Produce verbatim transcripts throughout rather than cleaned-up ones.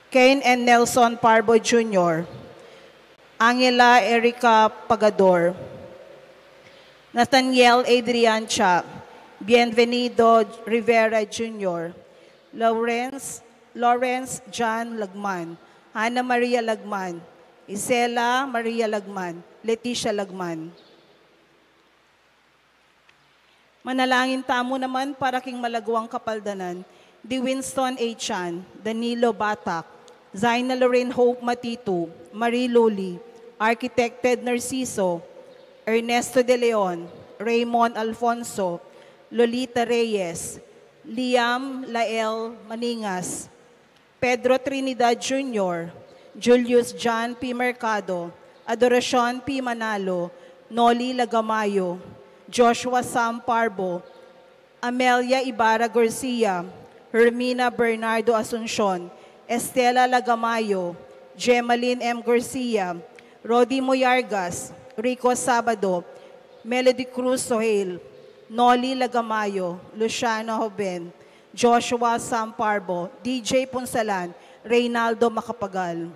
Kane and Nelson Parbo Junior, Angela Erica Pagador, Nathaniel Adrian Cha, Bienvenido Rivera Junior, Lawrence, Lawrence John Lagman, Ana Maria Lagman, Isela Maria Lagman, Leticia Lagman. Manalangin tamu naman para king malaguang kapaldanan di Winston A. Chan, Danilo Batak, Zaina Lorraine Hope Matitu, Marie Luli, Architect Ted Narciso, Ernesto De Leon, Raymond Alfonso, Lolita Reyes, Liam Lael Maningas, Pedro Trinidad Junior, Julius John P. Mercado, Adoracion P. Manalo, Noli Lagamayo, Joshua Sam Parbo, Amelia Ibarra Garcia, Hermina Bernardo Asuncion, Estela Lagamayo, Gemaline M. Garcia, Rodi Muyargas, Rico Sabado, Melody Cruz Sohail, Noli Lagamayo, Luciano Joven, Joshua Sam Parbo, D J Punsalan, Reynaldo Macapagal.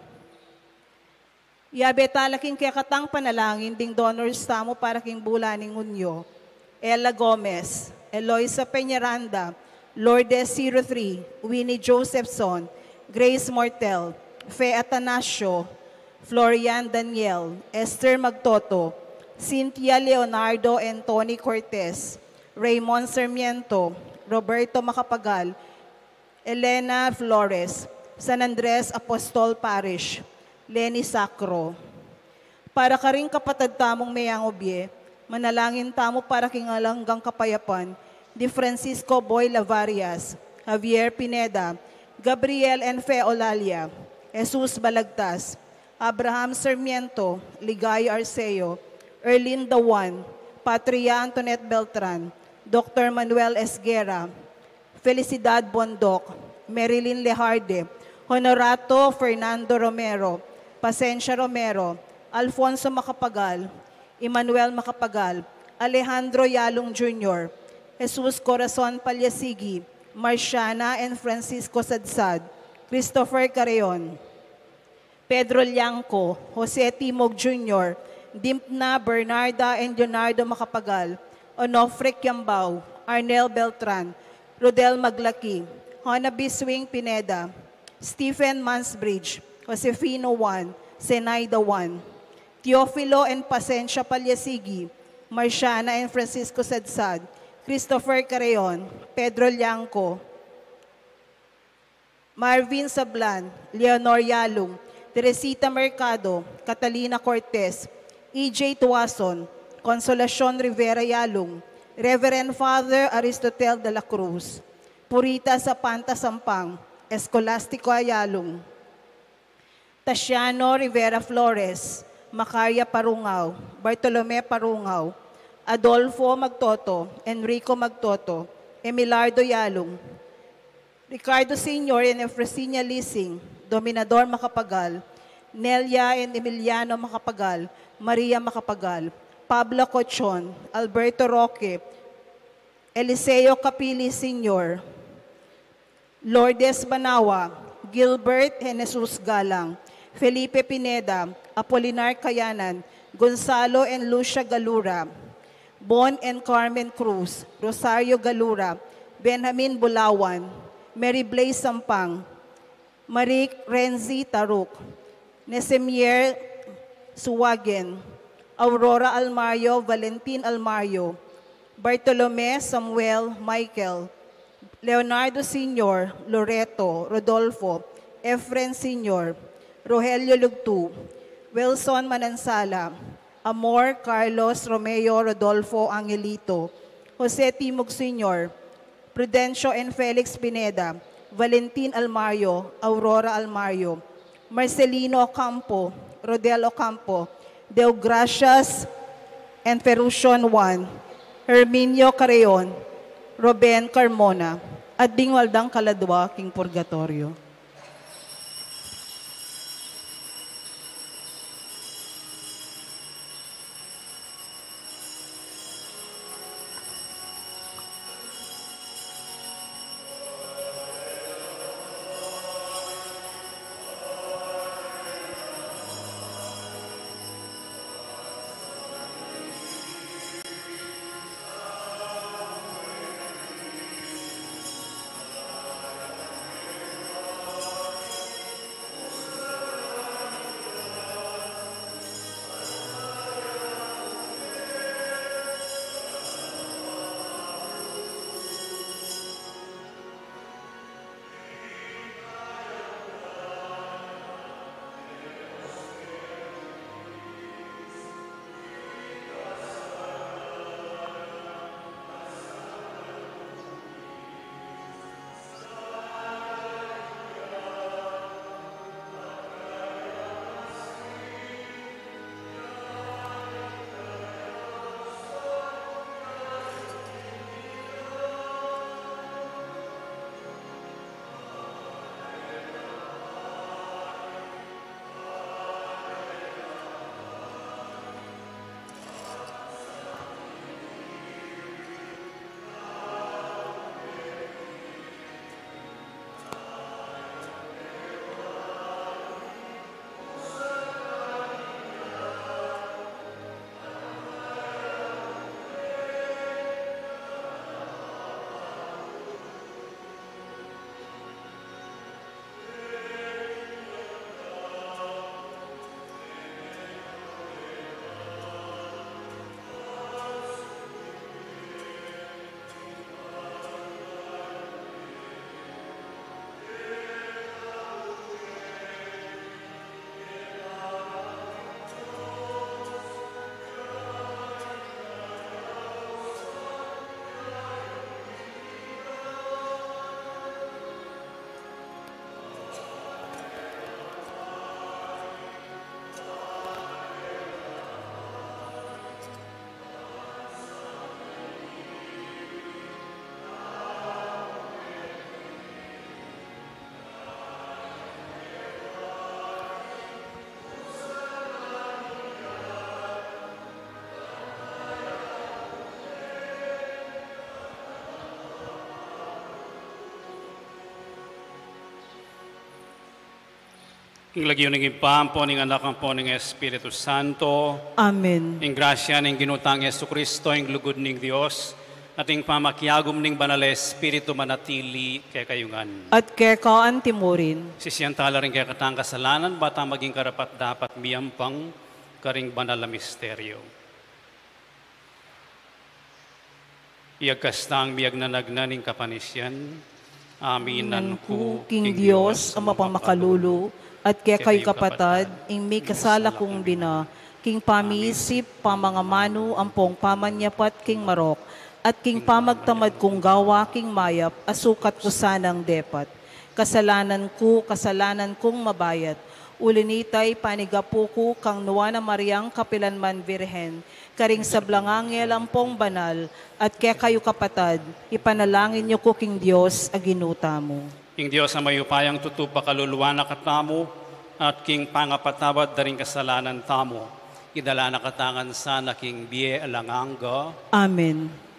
Yabe tala king kekatang panalangin ding donors tamu para king bulan ning Hunyo: Ella Gomez, Eloisa Peñaranda, Lourdes zero three, Winnie Josephson, Grace Mortel, Fe Atanasio, Florian Daniel, Esther Magtoto, Cynthia Leonardo and Tony Cortez, Raymond Sarmiento, Roberto Macapagal, Elena Flores, San Andres Apostol Parish, Leni Sacro. Para karing kapatad tamung meyang obie, manalangin tamu para king alang anggang kapayapan di Francisco Boy Lavarias, Javier Pineda, Gabriel and Fe Olalia, Jesus Balagtas, Abraham Sarmiento, Ligaya Arceo, Erlinda Juan, Patria Antoinette Beltran, Doktor Manuel Esguerra, Felicidad Bondoc, Marilyn Lejarde, Honorato Fernando Romero, Pasensia Romero, Alfonso Macapagal, Emmanuel Macapagal, Alejandro Yalung Junior, Jesus Corazon Palyasigi, Marciana and Francisco Sadsad, Christopher Carreon, Pedro Liangco, Jose Timog Junior, Dimpna Bernarda and Leonardo Macapagal, Onofre Kiambao, Arnel Beltran, Rodel Maglaki, Hona Biswing Pineda, Stephen Mansbridge, Josefino Juan, Zenaida Juan, Teofilo and Pasensia Palyasigi, Marciana and Francisco Sadsad, Christopher Carreon, Pedro Liangco, Marvin Sablan, Leonor Yalung, Teresita Mercado, Catalina Cortez, E J Tuason, Consolacion Rivera Yalung, Reverend Father Aristotel de la Cruz, Purita Sapanta Sampang, Escolastico Yalung, Tasiano Rivera Flores, Macaria Parungao, Bartolome Parungao, Adolfo Magtoto, Enrico Magtoto, Emilardo Yalung, Ricardo Senior and Efrosinia Lising, Dominador Macapagal, Nelia and Emiliano Macapagal, Maria Macapagal, Pablo Cochon, Alberto Roque, Eliseo Capili Senior, Lourdes Banawa, Gilbert Genesus Galang, Felipe Pineda, Apolinar Kayanan, Gonzalo and Lucia Galura, Bon and Carmen Cruz, Rosario Galura, Benjamin Bulawan, Mary Blaze Sampang, Marie Renzi Taruk, Nesemier Suwagen, Aurora Almario, Valentin Almario, Bartolome Samuel Michael, Leonardo Senior, Loreto, Rodolfo, Efren Senior, Rogelio Lugtu, Wilson Manansala, Amor Carlos Romeo, Rodolfo Angelito, Jose Timog Senior, Prudencio and Felix Pineda, Valentin Almario, Aurora Almario, Marcelino Ocampo, Rodel Ocampo, Deogracias and Ferrucion Juan, Herminio Carreon, Ruben Carmona, at ding wala dang kaladwa king purgatorio. Ing lagyu ning Ibpa, ampo ning Anak, ampo ning Espiritu Santo. Amen. Ing grasya ning Ginu tang Jesucristo, ing lugud ning Dios, at ing pamakiagum ning Banal Espiritu manatili kekayu ngan. At keka antimurin. Sisian tala ring kekatang kasalanan, bang maging karapat-dapat miyampang karing banal a misteryo. Iyagkas tang miyagnanagnan ing kapanisian, aminan ku king Dios a mapamakalulu, at kekayu kapatad, ing mikasala kung bina, king pamisip, pamangamanu, ampong pamanyapat king marok, at king pamagtamad kung gawa king mayap, a sukat ku sanang depat. Kasalanan ku, kasalanan kung mabayat, uli nita panigapu ku kang Nuan a Mariang kapilanman Virgen, karing sablang anghel ampong banal, at kekayu kapatad, ipanalangin yu ku king Dios a Ginu tamu. Ing Dios a mayupayang tutu pakaluluan na katamu, at king pangapatawad da ring kasalanan tamu, idala na katamu ngan sana king bie alang angga. Amen.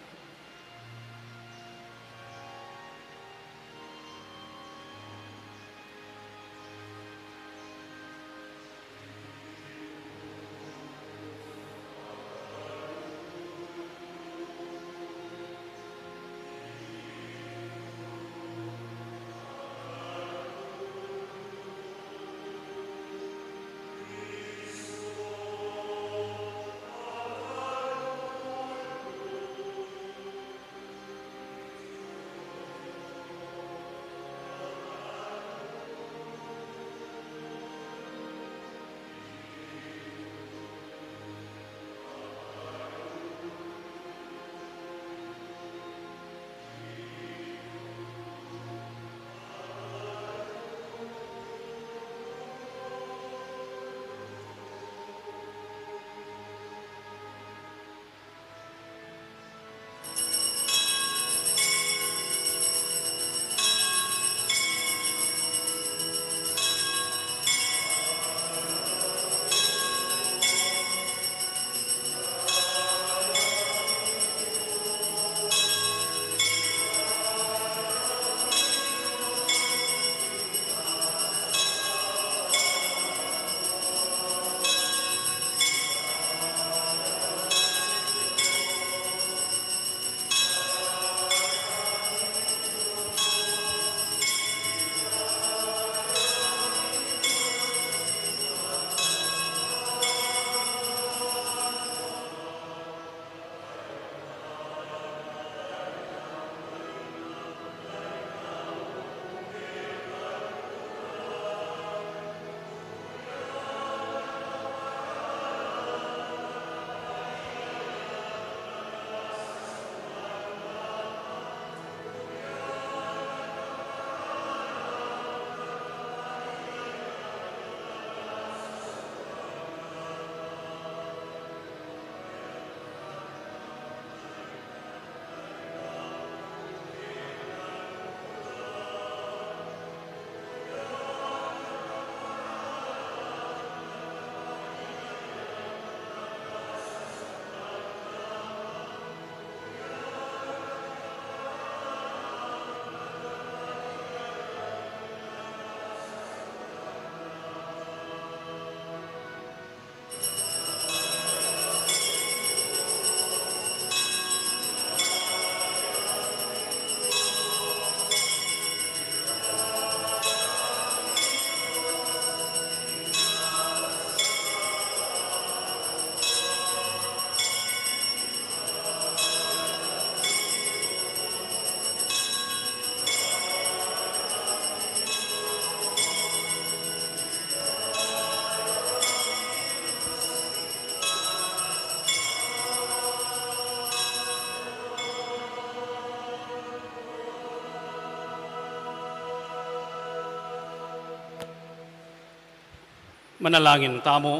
Manalangin tamu.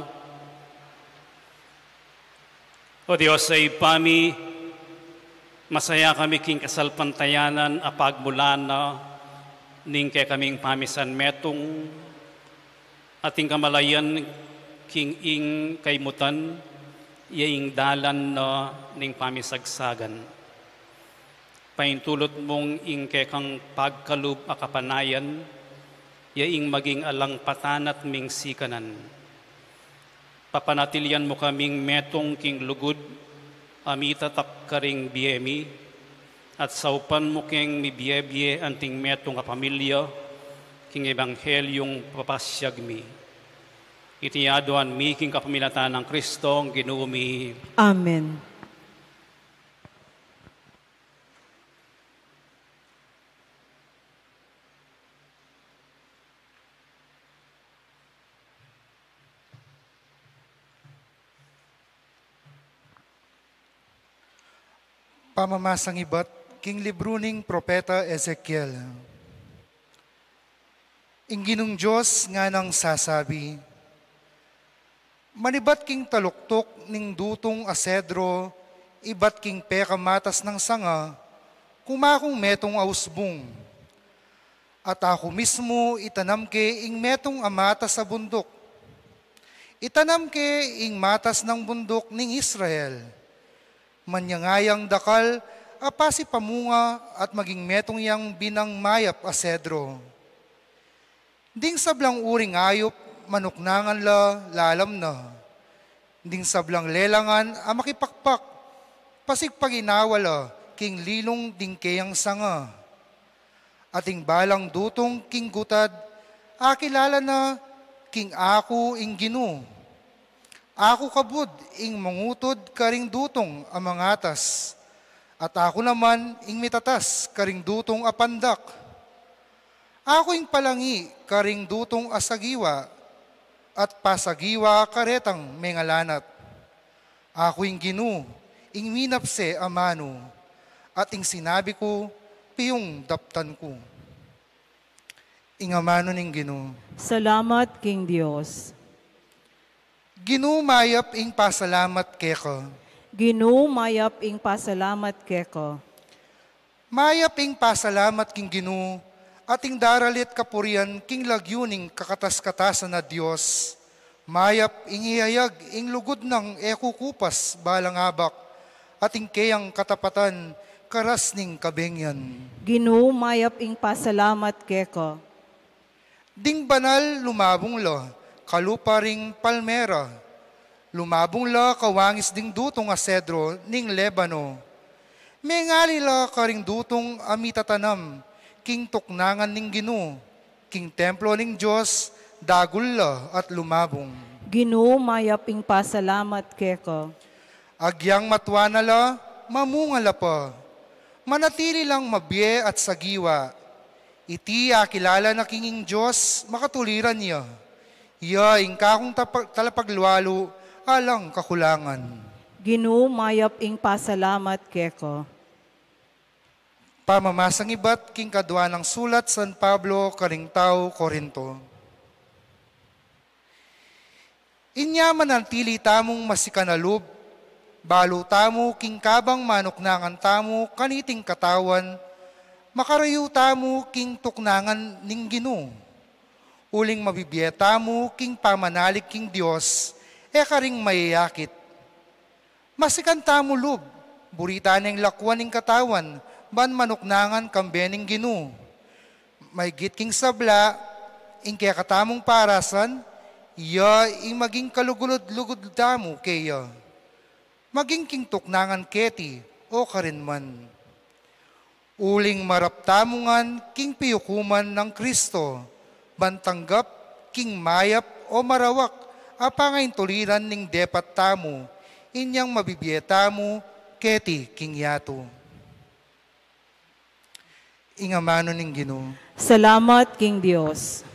O Dios a Ibpa mi, masaya kami king kasalpantayanan a pagmulan na ning kekaming pamisanmetung, at ing kamalayan king ing kaimutan, ya ing dalan na ning pamisagsagan. Paintulut mung ing kekang pagkalub a kapanayan, ya ing maging alang patanat ming sikanan. Papanatilian mu kaming metung king lugud a mitatak karing bie mi, at saupan mu keng mibie-bie anting metung a pamilya king ebanghelyung papasiag mi. Iti aduan mi king kapamilatan nang Kristong Ginu mi. Amen. Pamamasang ibat king libru ning Propeta Ezekiel. Ing Ginung Dios nganang sasabi, manibat king taluktuk ning dutung a sedro, ibat king pekamatas nang sanga, kumakung metung a usbung. At aku mismu itanam ke ing metung a matas a bunduk. Itanam ke ing matas nang bunduk ning Israel. Manyangayang dakal a pasipamunga at maging metung yang binang mayap a sedro. Ding sablang uring ayup, manuknangan la lalam na. Ding sablang lelangan a makipakpak, pasigpaginawa la king lilung ding keyang sanga. Ating balang dutung king gutad, akilala na king aku ing Ginu. Aku kabud ing mangutud karing dutung a mangatas, at aku naman ing mitatas karing dutung a pandak. Aku ing palangi karing dutung a sagiwa, at pasagiwa karetang mengalanat. Aku ing Ginu, ing minapse a manu, at ing sinabi ku, piyung daptan ku. Ing amanu ning Ginu. Salamat king Dios. Ginu, mayap ing pasalamat keka. Ginu, mayap ing pasalamat keka. Mayap ing pasalamat king Ginu, at ing daralit kapurian king lagyu ning kakatas-katasan a Dios. Mayap ing iyayag ing lugud nang e kukupas balang abak, at ing keyang katapatan karas ning kabengyan. Ginu, mayap ing pasalamat keka. Ding banal lumabung la kalupa ring palmera, lumabung la kawangis ding dutung a sedro ning Lebano. Mengali la karing dutung a mitatanam king tuknangan ning Ginu, king templo ning Dios, dagul la at lumabung. Ginu, mayap ing pasalamat keka. Agyang matua na la, mamunga la pa. Manatili lang mabie at sagiwa. Iti akilala na king ing Dios makatuliran ya. Iya ing kakung tapa-, talapaglualu alang kakulangan. Ginu, mayap ing pasalamat keka. Pamamasang ibat king kadua nang sulat San Pablo karing tau Corinto. Inya manantili tamung masikan a lub, balu tamu king kabang manuknangan tamu kaniting katawan, makarayu tamu king tuknangan ning Ginu. Uling mabibie tamu king pamanalig king Dios, e karing mayayakit. Masikan tamu lub, buri ta neng lakuan ing katawan, ban manuknangan kambe ning Ginu. Maigit king sabla, ing kekatamung parasan, iya ing maging kalugud-lugud tamu keya. Maging king tuknangan keti, o karin man. Uling marap tamu ngan king piyukuman nang Kristo, ban tanggap king mayap o marawak a pangaintuliran ning depat tamu, inyang mabibie tamu keti king yatu. Ing amanu ning Ginu. Salamat king Dios.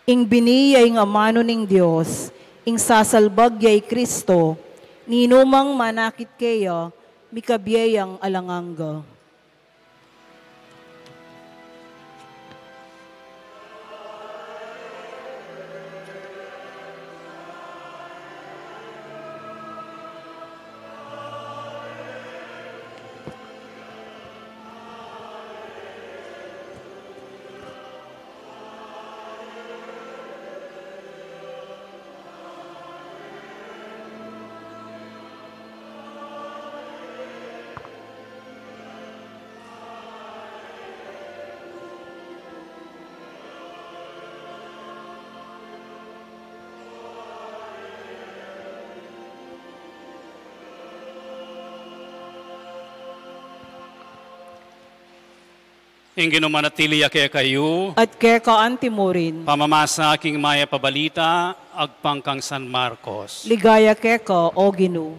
Ing bini ya ing amanu ning Dios, ing sasalbag ya i Kristo, ninumang manakit keya, mikabie yang alang angga. Ing Ginu manatili ya kekayu. At keka anti mu rin. Pamamasa king Mayap a Balita agpang kang San Marcos. Ligaya keka, O Ginu.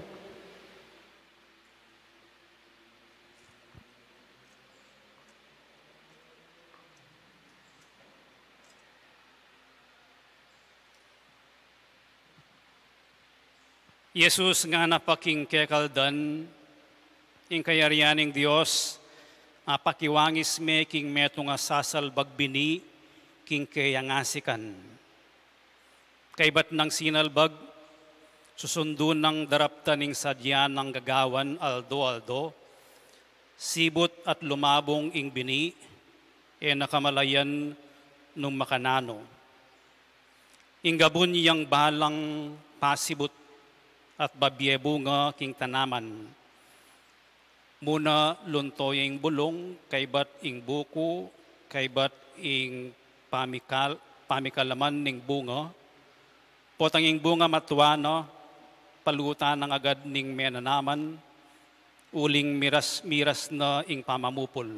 I Jesus ngana pa king kekaldan, ing kayarian ning Dios apakiwangis me king metung a sasalbag bini king keyang asikan. Kaybat nang sinalbag, susundu nang daraptan ing sadya nang gagawan aldo-aldo, sibut at lumabung ing bini, e na kamalayan nung makananu. Ing gabun yang balang pasibut at babie bunga king tanaman. Muna lunto ya ing bulung, kaybat ing buku, kaybat ing pamikal-, pamikalaman ning bunga. Potang ing bunga matua na, palutan nang agad ning menanaman, uling miras, miras na ing pamamupul.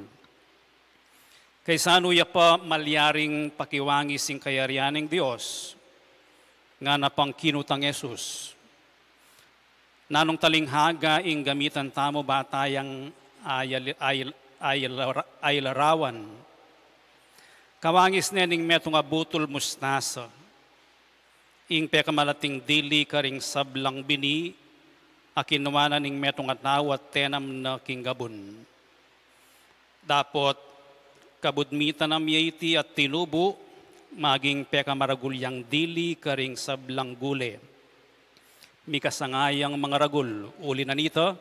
Kaysanu ya pa malyaring pakiwangis ing kayarian ning Dios? Ngana pang kinutang Jesus. Nanung talinghaga ing gamitan tamu ba tayang ayal-, ayal-, ayal-, ayalarawan? Kawangis ne ning metung a butul mustasa, ing pekamalating dili karing sablang bini a kinua na ning metung a tau at tenam na king gabun. Dapot kabud mitanam ya iti at tinubu, maging pekamaragul yang dili karing sablang gule. Mikasanga yang mangaragul, uli na nita,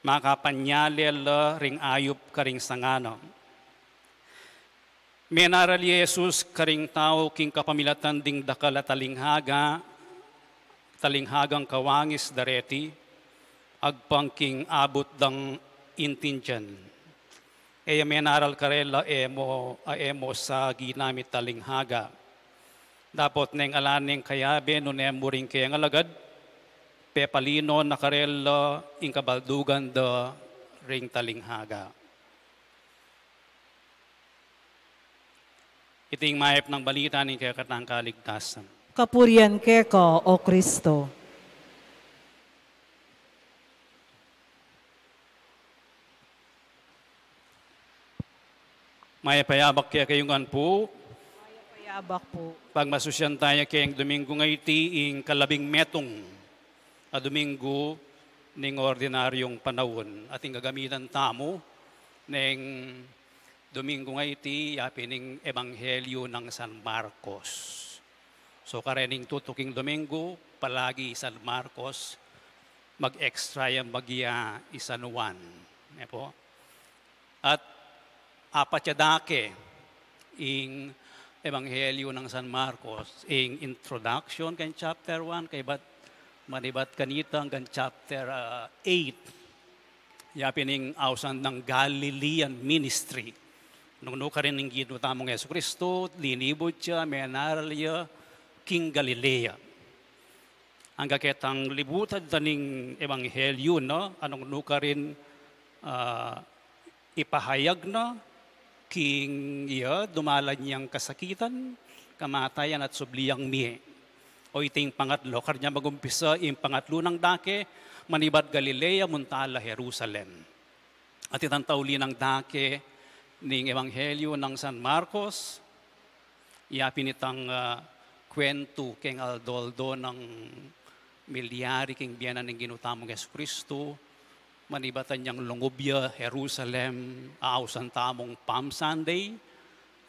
makapanyale la ring ayup karing sanga na. Menaral i Jesus karing tau king kapamilatan ding dakal a talinghaga, talinghagang kawangis dareti, agpang king abut dang intindian. E ya menaral karela a e mu, a e mu sa ginamit talinghaga. Dapot neng ala neng kayabe nune mu ring keyang alagad, pepalino na karela ing kabaldugan da ring talinghaga. Iti ing mayap nang balita ning kekatang kaligtasan. Kapurian keka, O Kristo. Mayap a yabak kekayu ngan pu. Mayap a yabak pu. Pagmasusyan taya keng Domingo ngeni, ing kalabing metung a Domingo ning ordinaryung panaun. At ing gagamitan tamu neng Domingo ngeni, ya pin ing Ebanghelyo nang San Marcos. So, karening tutuking Domingo, palagi i San Marcos, mag-extra yang bagya i San Juan. Ne pu? At apat ya dake ing Ebanghelyo nang San Marcos, ing introduction keng chapter one, kaybat manibat kanita anggang chapter, ah, eight. Ya pin ing ausan dang Galilean ministry. Nung nukarin ing Ginu tamung Jesucristo, linibud ya, menaral ya king Galilea. Angga ketang libutan da ning Ebanghelyo, no? Nung nukarin, ah, ipahayag na king iya dumalan yang kasakitan, kamatayan at subli yang mie. O iti ing pangatlu, karnya magumpisa ing pangatlu nang dake, manibat Galilea, munta la Jerusalem. At itang tauli nang dake ning Ebanghelyo nang San Marcos, Yapin itang, ah, kuwentu keng aldo-aldo nang milyari keng bie na ning Ginu tamung Jesucristo, manibatan yang lungub ya Jerusalem, ausan tamung Palm Sunday,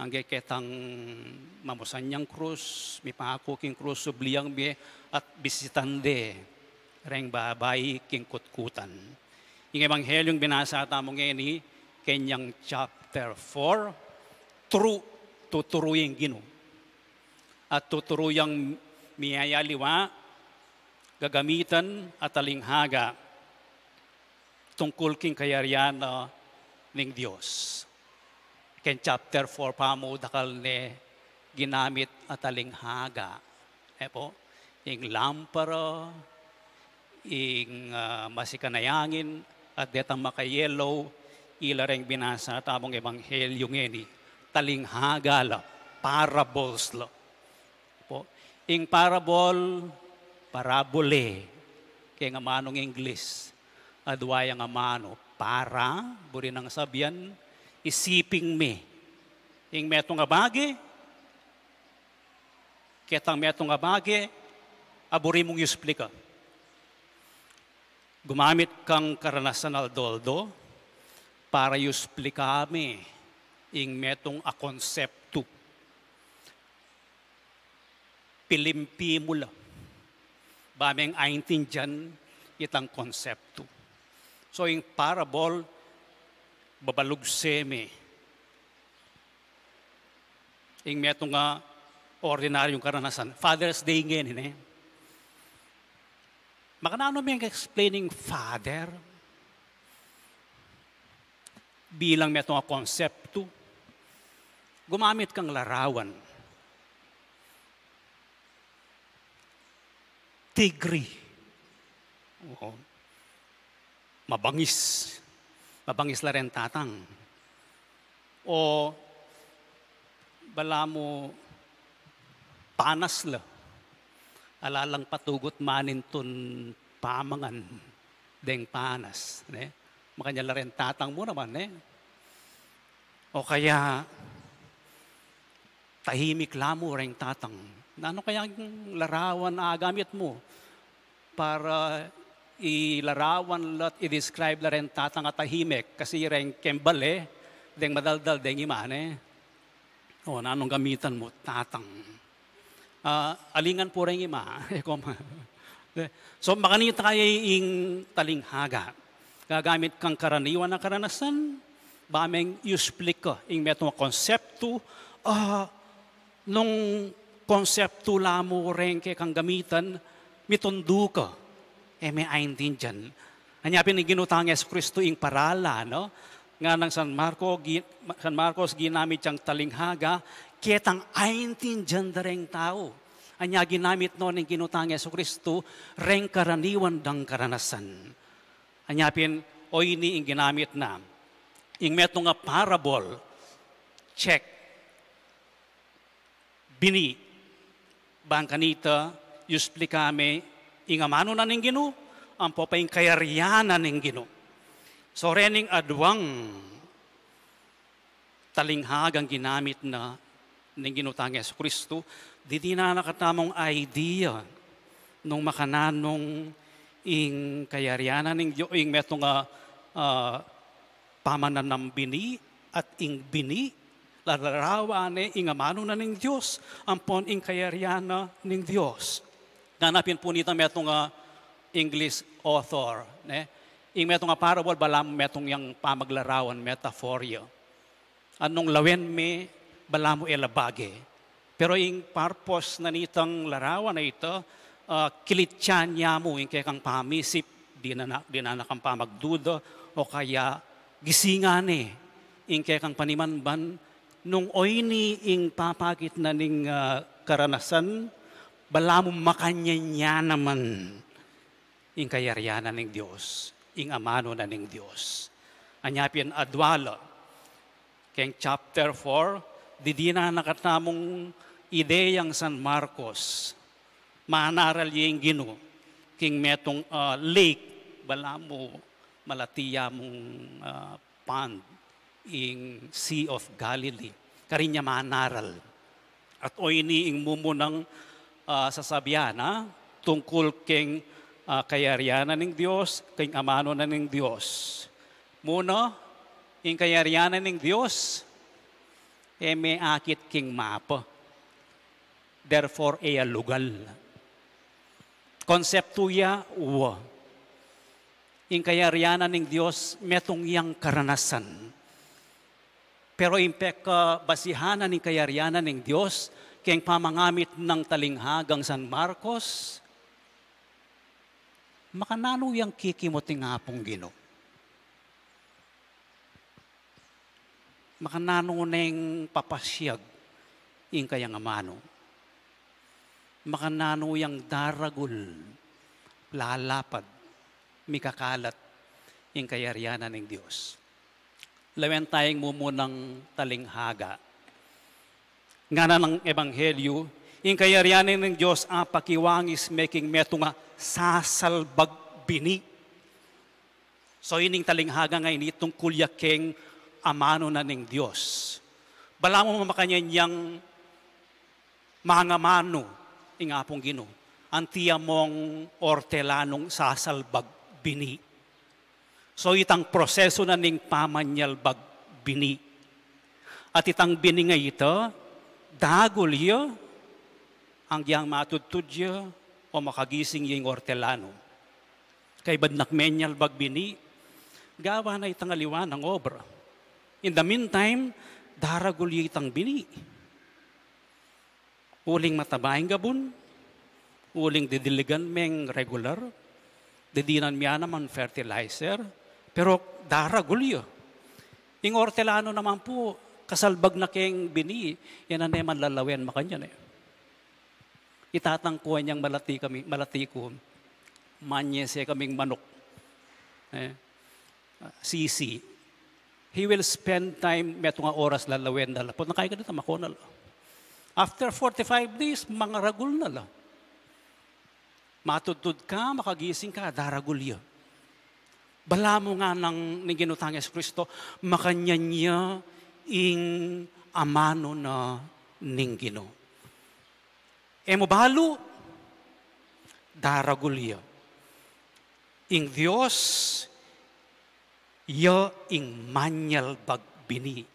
angge ketang mamusan yang krus, mipaku king krus, subli yang mie, at bisitan de reng babai king kutkutan. Ing Ebanghelyung binasa tamu ngeni, kenyang chapter four, turu, tuturu yang Ginu. At tuturu yang miyayaliwa, gagamitan at talinghaga tungkul king kayarian na ning Dios. Ken chapter four pa mu dakal ne ginamit a talinghaga. E po, ing lampara, ing, ah, masikan a yangin, at detang makayelo, ila reng binasa tamung ebanghelyo ngeni. Talinghaga la, parables la. Po, ing parable, parabole, keng amanung Ingles, adwa yang amanu, para, buri nang sabian, isiping me. Ing metung a bage, ketang metung a bage, a buri mung isplika. Gumamit kang karanasan aldo-aldo para isplika me ing metung a konseptu. Pilimpi mu la ba meng aintindian itang konseptu. So, ing parable, babalugse me ing metung a ordinaryung karanasan. Father's Day ngeni, ne? Makananu meng explaining father? Bilang metung a konseptu, gumamit kang larawan. Tigri. Oo. Mabangis. Mabangis la ren tatang. O balamu panas la. Ala lang patugut manintun pamangan deng panas, ne? Makanyan la ren tatang mu naman, ne? O kaya, tahimik la mu reng tatang. Nanu kaya ing larawan a gamit mu para ilarawan la at i-describe la reng tatang a tahimik? Kasi reng keng bale, deng madaldal deng ima, ne? O, nanung gamitan mu? Tatang. Ah, alingan pu reng ima. E ko ma-, so, makanita ya ing talinghaga. Gagamit kang karaniwan a karanasan, ba meng isplika ing metung a konseptu, ah, nung konseptu la mu reng kekang gamitan, mitundu ka, e me aintindian. Anya pin ing Ginu tang Jesucristo ing parala, no? Nganang San Marco, gi-, San Marcos ginamit yang talinghaga, ketang aintindian da reng tau. Anya ginamit no ning Ginu tang Jesucristo reng karaniwan dang karanasan. Anya pin, o ini ing ginamit na. Ing metung a parable, check. Bini, bang kanita, isplika me ing amanu na ning Ginu, ampo pa ing kayarian na ning Ginu. So, rening adwang talinghagang ginamit na ning Ginu tang Jesucristo, dininan na katamung idea nung makananung ing kayarian na ning Dios, ing metung a, ah, pamananam bini, at ing bini, lalarawan ne ing amanu na ning Dios, ampon ing kayarian na ning Dios. Ngana pin pu nitang metung a English author, ne? Ing metung a parable, balamu metung yang pamaglarawan, metaphor ya. Anung lawen me, balamu e la bage. Pero ing purpose na nitang larawan a ita, ah, kilitian ya mu ing kekang pamisip, dinan na, dinan na kang pamagduda, o kaya gisingan ne ing kekang panimanban, nung oyni ing papakit na ning, ah, karanasan, balamu makanyan ya naman ing kayarian na ning Dios, ing amanu na ning Dios. Anya pin adwa la, keng chapter four, didinan na katamung ideyang San Marcos, manaral ya ing Ginu, king metung, ah, lake, balamu malati ya mung, ah, pond, ing Sea of Galilee. Karin ya manaral. At o ini ing mumunang, ah, sasabian, ah, tungkul king, ah, kayarian na ning Dios, king amanu na ning Dios. Muna, ing kayarian na ning Dios, e me akit king mapa. Therefore, e ya lugal. Konseptu ya, wa. Ing kayarian na ning Dios, metung yang karanasan. Pero ing pekabasihan na ning kayarian na ning Dios, keng pamangamit nang talinghagang San Marcos, makananu yang kikimut ing Apung Ginu? Makananu neng papasiag ing kayang amanu? Makananu yang daragul, lalapad, mikakalat ing kayarian na ning Dios? Lawen taya ing mumunang talinghaga. Ngana nang Ebanghelyu, ing kayarian na ning Dios apakiwangis me king metung a sasalbag bini. So, ining talinghaga ngeni tungkul ya keng amanu na ning Dios. Balamu makanyan yang mangamanu ing Apung Ginu, anti ya mung ortelanung sasalbag bini. So, itang prosesu na ning pamanyalbag bini. At itang bini a ita, dagul ya, agyang matudtud ya, o makagising ya ing ortelanu. Kaybat nang menyalbag bini, gawan na itang aliwa nang obra. In the meantime, daragul ya itang bini. Uling mataba ing gabun, uling didiligan meng regular, didinan me naman fertilizer, pero daragul ya. Ing ortelanu naman pu, kasalbag na keng bini, yan na naman lalawen makanyan e. Itatang ku anyang malati kami, malati ku, manyese kaming manuk. E, sisi. He will spend time, metung a oras lalawen na la. Put na kaya ka dita, makuna la. After forty-five days, mangaragul na la. Matudtud ka, makagising ka, daragul ya. Balamu nganang ning Ginu tang Jesucristo, makanyan ya ing amanu na ning Ginu. E mu balu, daragul ya. Ing Dios, ya ing manyalbag bini.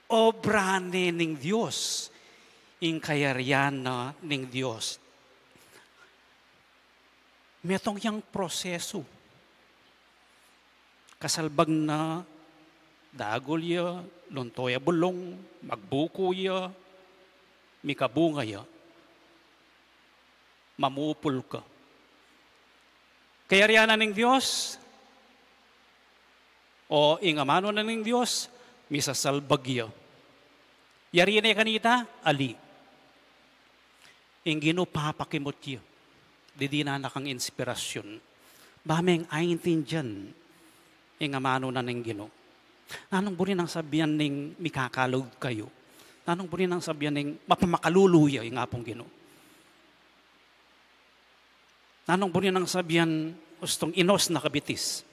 Obra ne ning Dios, ing kayarian na ning Dios. Metung yang prosesu. Kasalbag na, dagul ya, lunto ya bulung, magbuku ya, mikabunga ya, mamupul ka. Kayarian na ning Dios, o ing amanu na ning Dios, misasalbag ya. Yari ne kanita, ali. Ing Ginu papakimut ya. Didinan na kang inspirasyon. Ba meng aintindian ing amanu na ning Ginu? Nanung buri nang sabian ning mikakalugud kayu? Nanung buri nang sabian ning mapamakalulu ya ing Apung Ginu? Nanung buri nang sabian ustung inos na kabitis?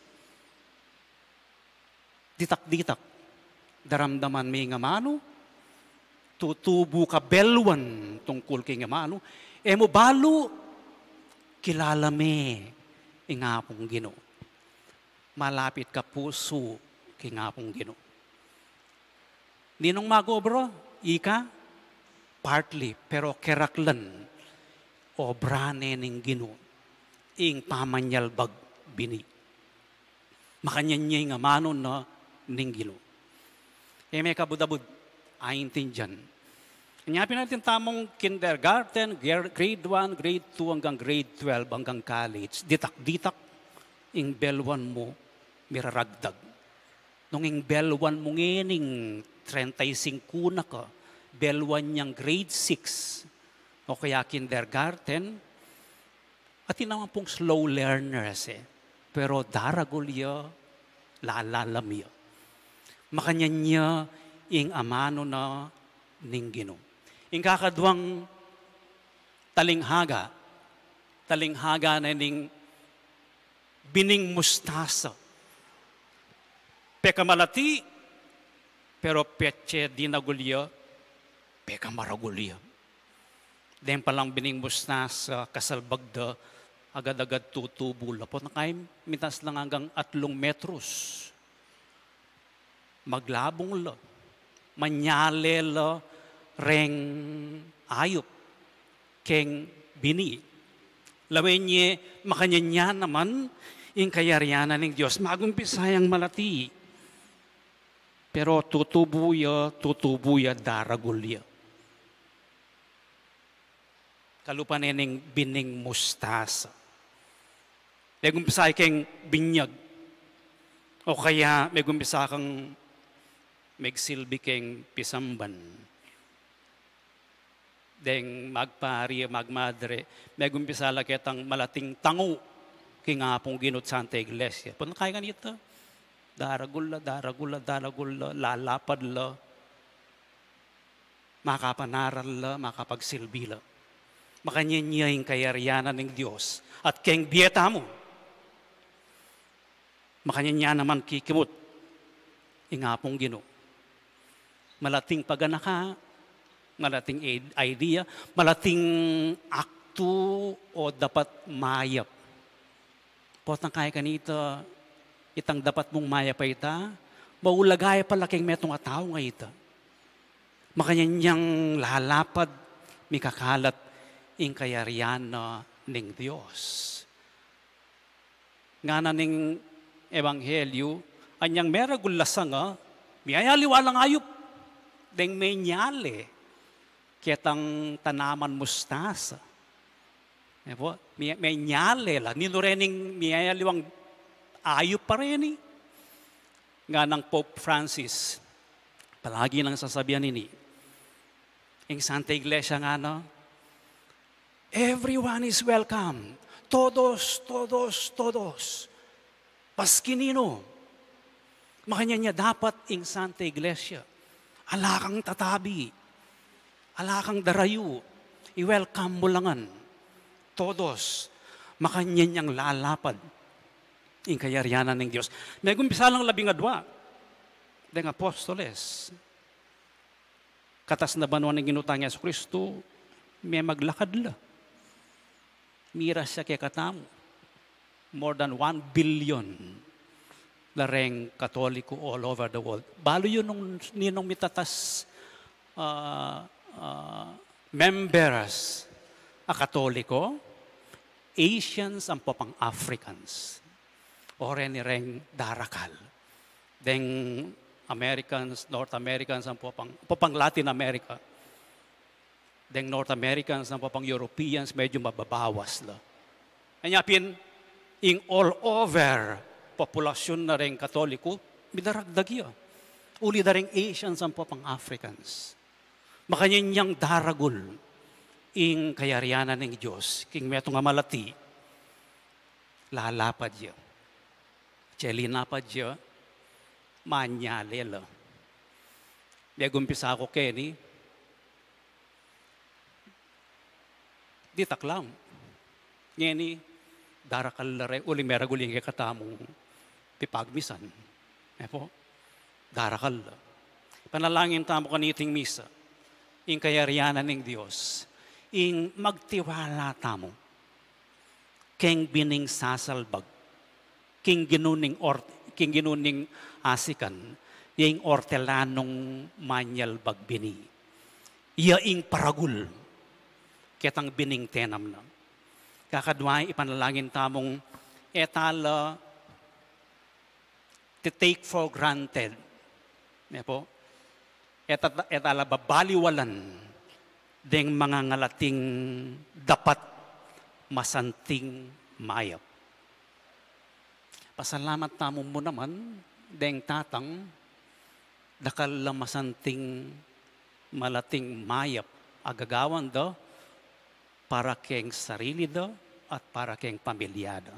Ditak-ditak, daramdaman me ing amanu, tutubu ka beluan tungkul king amanu, e mu balu, kilala me ing Apung Ginu. Malapit ka pusu king Apung Ginu. Ninung mag-obra? Ika? Partly, pero keraklan, obra ne ning Ginu ing pamanyalbag bini. Makanyan ya ing amanu na ning Ginu. E me kabud-abud, aintindian. Nya pin atin tamung kindergarten, ger-, grade one, grade two, anggang grade twelve, anggang college. Ditak-ditak, ing beluan mu, miraragdag. Nung ing beluan mu ngening treinta y cinco na ka, beluan yang grade six, o kaya kindergarten, atin naman pung slow learners e, pero daragul ya, lalalam ya. Makanyan ya ing amanu na ning Ginu. Ing kakaduang talinghaga, talinghaga na ning bining mustasa. Pekamalati, pero petye dinagul ya, pekamaragul ya. Deng palang bining mustasa, kasalbag da, agad-agad tutubu la. Potang kaya mitas lang anggang atlung metros. Maglabung la. Manyale la reng ayup keng bini. Lawen ye, makanyan ya naman ing kayarian ning Dios. Magumpisa yang malati. Pero tutubu ya, tutubu ya, daragul ya. Kalupa ne ning bining mustasa. Megumpisa keng binyag. O kaya megumpisa kang megsilbi keng pisamban. Deng magpari, magmadre, megumpisa la ketang malating tangu king Apung Ginu at Santa Iglesia. Potang kaya kanita, daragul la, daragul la, daragul la, lalapad la, makapanaral la, makapagsilbi la. Makanyan ya ing kayarian ning Dios. At keng bie tamu, makanyan ya naman kikimut ing Apung Ginu. Malating paganaka, malating id-, idea, malating aktu o dapat mayap. Potang kaya kanita, itang dapat mung mayap a ita, maulaga ya pala keng metung a tau nga ita. Makanyan yang lalapad, mikakalat ing kayarian na ning Dios. Ngana ning ebanghelyu, anyang meragul la sanga, miyayaliwa lang ayup, deng menyale ketang tanaman mustasa. E po, mi-, menyale la, ninu rening miyayaliwang ayup pa reni? Nganang Pope Francis, palagi nang sasabian ini. Ing Santa Iglesia ngana, "Everyone is welcome. Todos, todos, todos. Maski ninu." Makanyan ya dapat ing Santa Iglesia. Ala kang tatabi. Ala kang darayu. I-welcome mu la ngan. Todos. Makanyan yang lalapad ing kayarian ning Dios. Megumpisa lang labing adua deng apostoles. Katas na banua ning Ginu tang Jesucristo, memaglakad la. Miras ya kekatamu. More than one billion la reng Katoliko all over the world. Balu yu nung, ninung mitatas, ah, ah, members a Katoliko, Asians ampo pang Africans. O reni reng darakal. Deng Americans, North Americans, ampo pang, ampo pang Latin America. Deng North Americans, ampo pang Europeans, medyo mababawas la. Anya pin, ing all over populasyun na reng Katoliko, midaragdag ya. Uli da reng Asians ampo pang Africans. Makanyan yang daragul ing kayarian ning Dios, king metung a malati, lalapad ya. Cheli napad ya, manyale la. Megumpisa ku keni, ditak lang. Ngeni, darakal la re, uli meragul ing kekatamung pipagmisan. E po, darakal la. Panalangin tamu kaniting misa, ing kayarian ning Dios, ing magtiwala tamu keng bining sasalbag, king Ginu ning or-, king Ginu ning asikan, ya ing ortelanung manyalbag bini. Ya ing paragul ketang bining tenam na. Kakadwa, ipanalangin tamung e ta la ti-take for granted. Ne po? E ta, e ta la babaliwalan deng mangangalating dapat masanting mayap. Pasalamat tamu mu naman deng Tatang, dakal la masanting malating mayap a gagawan da para keng sarili da at para keng pamilya da.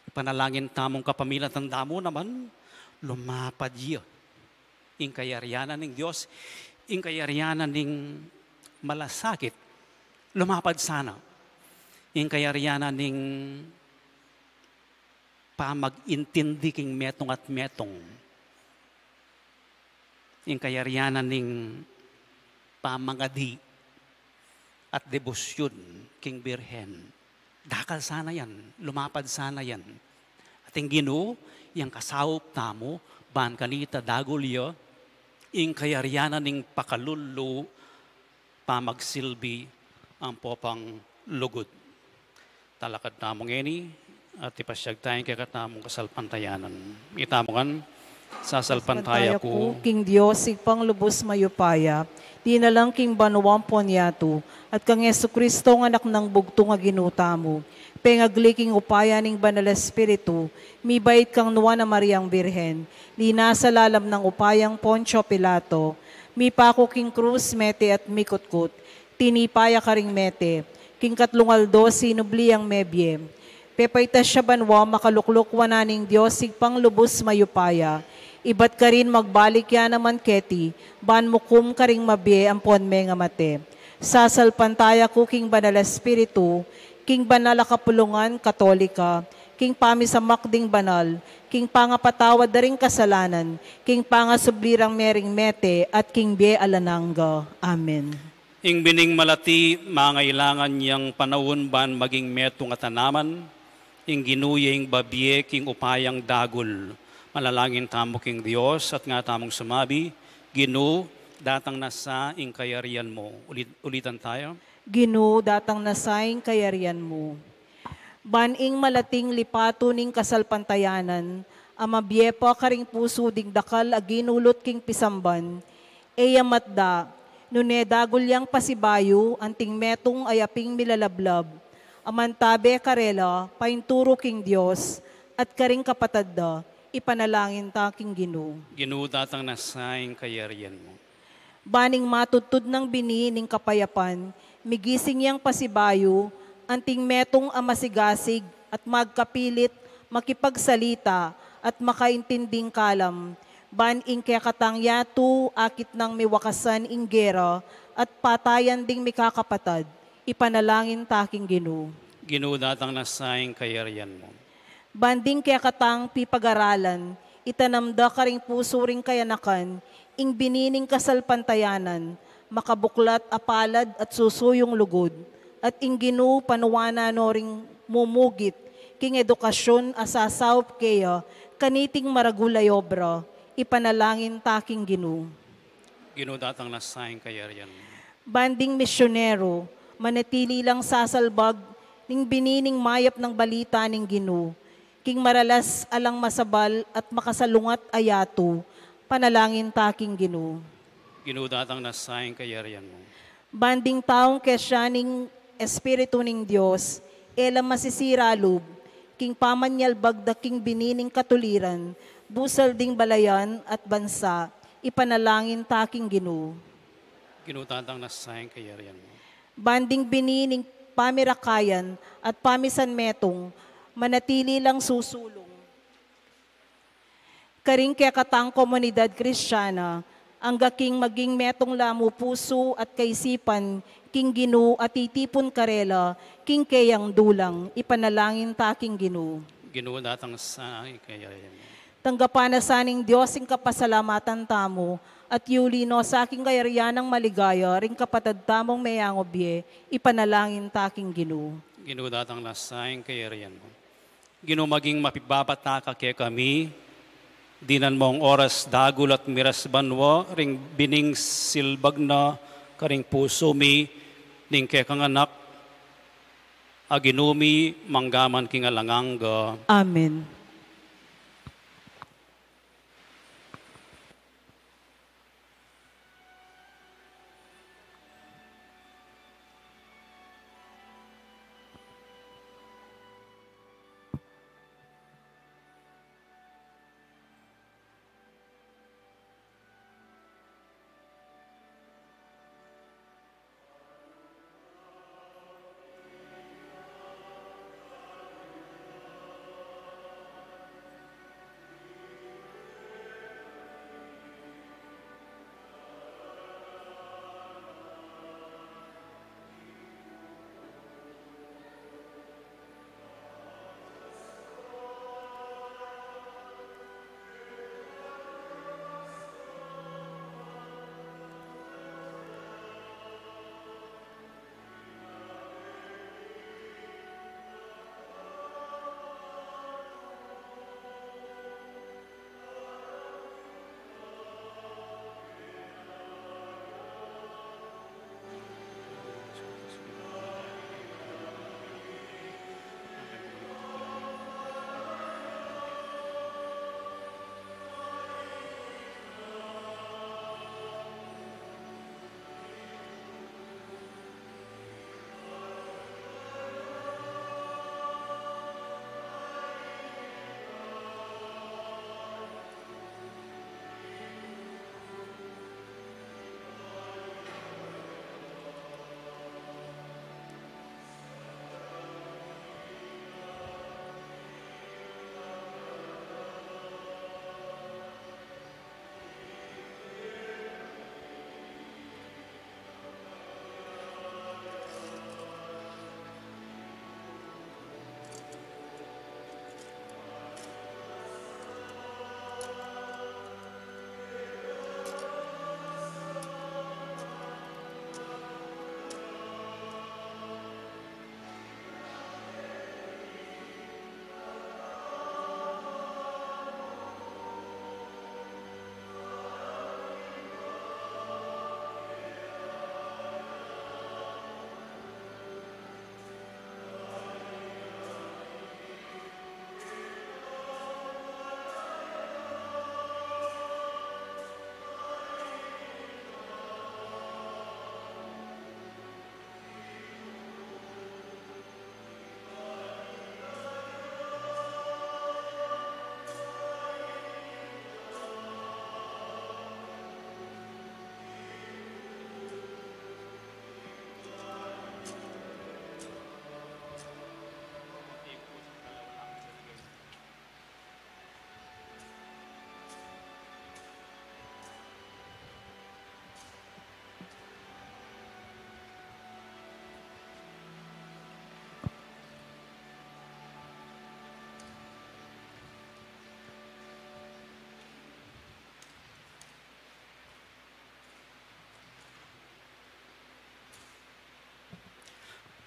Ipanalangin tamung kapamilatan da mu naman, lumapad ya ing kayarian ning Dios, ing kayarian ning malasakit, lumapad sana. Ing kayarian ning pamag-intindi king metung at metung. Ing kayarian ning pamangadi. at debosyun king Birhen. Dakal sana yan, lumapad sana yan. At ing Ginu, yang kasaup tamu, ban kanita dagul ya, ing kayarian na ning pakalulu, pamagsilbi, ampo pang lugud. Talakad tamu ngeni, at ipasyag taya ing kekatamung kasalpantayanan. Itamu ngan, sasalpantaya ku king Dios, Ibpang lubus mayupaya, dinalang king banua ampon yatu, at kang Jesucristo, a Anak nang bugtung a Ginu tamu, pengagli king upaya ning Banal Espiritu, mibait kang Nuan a Mariang Birhen, linasa lalam nang upayang Poncio Pilato, mipaku king krus, mete at mikutkut, tinipa ya karing mete, king katlung aldo sinubli yang mebie. Pepaitas ya banua, makalukluk wanan ning Dios Ibpang lubus mayupaya, ibat karin magbalik ya naman keti, ban mukum karing mabie ampon mengamate. Sasalpantaya ku king Banal Espiritu, king banal a kapulungan Katolika, king pamisamak ding banal, king pangapatawad da ring kasalanan, king pangasubli rang mering mete, at king bie alang angga. Amen. Ing bining malati, mangailangan yang panaun ban maging metung a tanaman, ing Ginu ya ing babie king upayang dagul. Manalangin tamu king Dios at nga tamung sumabi, Ginu, datang na sa ing kayarian mu. Ulit, ulitan tayo. Ginu, datang na sa ing kayarian mu. Ban ing malating lipatu ning kasalpantayanan, a mabie pa karing pusu ding dakal a ginulut king pisamban, e ya matda, nune dagul yang pasibayu, anting metung a yaping milalablab, a mantabe karela, painturu king Dios, at karing kapatad da, ipanalangin ta king Ginu. Ginu, datang na sa ing kayarian mu. Ban ing matudtud nang bini ning kapayapan, migising yang pasibayu, anting metung a masigasig at magkapilit makipagsalita at makaintinding kalam, ban ing kekatang yatu akit nang miwakasan ing gera at patayan ding mikakapatad, ipanalangin ta king Ginu. Ginu, datang na sa ing kayarian mu. Ban ding kekatang pipagaralan, itanam da karing pusu ring kayanakan ing bini ning kasalpantayanan, makabuklat a palad at susuyung lugud, at ing Ginu panuanan no ring mumugit king edukasyon a sasaup keya kaniting maragul a obra, ipanalangin ta king Ginu. Ginu, datang na sa ing kayarian mu. Ban ding misyonero, manatili lang sasalbag ning bini ning mayap nang balita ning Ginu king maralas alang masabal at makasalungat a yatu, panalangin ta king Ginu. Ginu, datang na sa ing kayarian mu. Ban ding taung kesya ning Espiritu ning Dios, e la masisira lub king pamanyalbag da king bini ning katuliran, busal ding balayan at bansa, ipanalangin ta king Ginu. Ginu, datang na sa ing kayarian mu. Ban ding bini ning pamirakayan at pamisanmetung, manatili lang susulung karing kekatang komunidad Kristiana, angga king maging metung la mu pusu at kaisipan king Ginu a titipun karela king keyang dulang, ipanalangin ta king Ginu. Ginu, datang sa ing kayarian mu. Tanggapan na sa ning Dios ing kapasalamatan tamu, at yuli no sa king kayarian nang maligaya ring kapatad tamung meyangu bie, ipanalangin ta king Ginu. Ginu, datang na sa ing kayarian mu. Ginu, maging mapibabata ka kekami, dinan mung oras dagul at miras banua ring bining silbag na karing pusu mi ning kekang Anak, a Ginu mi, mangga man king alang angga. Amen.